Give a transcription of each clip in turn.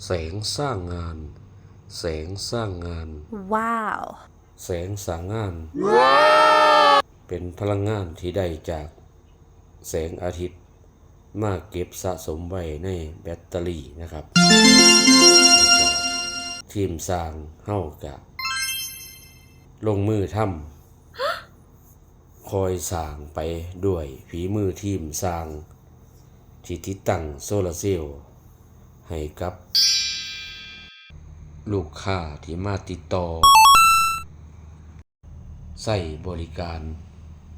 ແສງສ້າງງານ ແສງສ້າງງານ ວ້າວ ແສງສ້າງງານ ເປັນພະລັງງານທີ່ໄດ້ຈາກແສງອາທິດ ມາເກັບສະສົມໄວ້ໃນແບັດເຕີຣີນະຄັບ. ທີມຊ່າງເຮົາກະລົງມືທຳ ຄ່ອຍສ້າງໄປດ້ວຍຝີມືທີມຊ່າງ ທີ່ຕິດຕັ້ງໂຊລາເຊວໃຫ້ກັບລູກຄ້າທີ່ມາຕິດຕໍ່ໃຊ້ບໍລິການ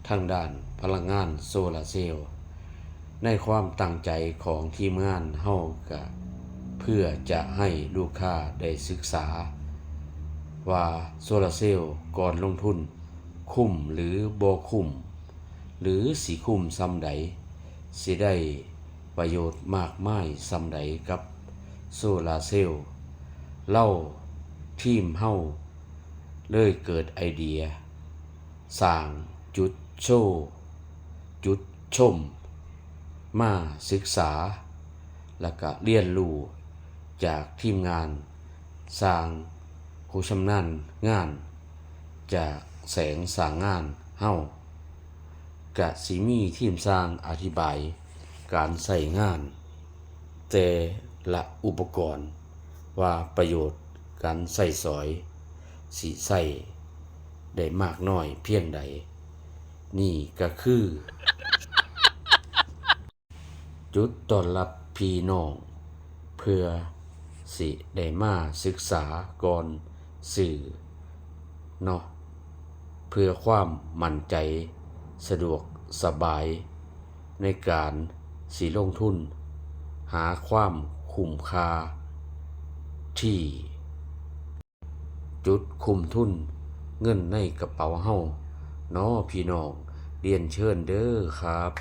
ທາງດ້ານພະລັງງານໂຊລາເຊວ. ໃນຄວາມຕັ້ງໃຈຂອງທີມງານເຮົາກະເພື່ອຈະໃຫ້ລູກຄ້າໄດ້ສຶກສາວ່າໂຊລາເຊວກ່ອນລົງທຶນຄຸ້ມຫຼືບໍ່ຄຸ້ມ ຫຼືຊິຄຸ້ມສ່ຳໃດ, ຊິໄດ້ປະໂຫຍດມາກມາຍສ່ຳໃດກັບໂຊລາເຊວ. ເຮົາ ທີມເຮົາເລີຍເກີດໄອເດຍສ້າງຈຸດໂຊ ຈຸດຊົມ ມາສຶກສາ ແລະກະຮຽນຮູ້ຈາກທີມງານຊ່າງຜູ້ຊຳນານງານຈາກແສງສ້າງງານເຮົາ. ກະຊິມີທີມຊ່າງອະທິບາຍການໃຊ້ງານແຕ່ລະອຸປະກອນ ວ່າປະໂຫຍດການໃຊ້ສອຍຊິໃຊ້ໄດ້ມາກນ້ອຍພຽງໃດ. ນີ້ກະຄືຈຸດຕ້ອນຮັບພີ່ນ້ອງ ເພື່ອຊິໄດ້ມາສຶກສາກ່ອນຊື້ເນາະ ເພື່ອຄວາມໝັ້ນໃຈ ສະດວກສະບາຍໃນການຊິລົງທຶນ ຫາຄວາມຄຸ້ມຄ່າທີ່ ຈຸດຄຸ້ມທຶນເງິນໃນກະເປົາເຮົາເນາະພີ່ນ້ອງ, ລຽນເຊີນເດີຄັບ.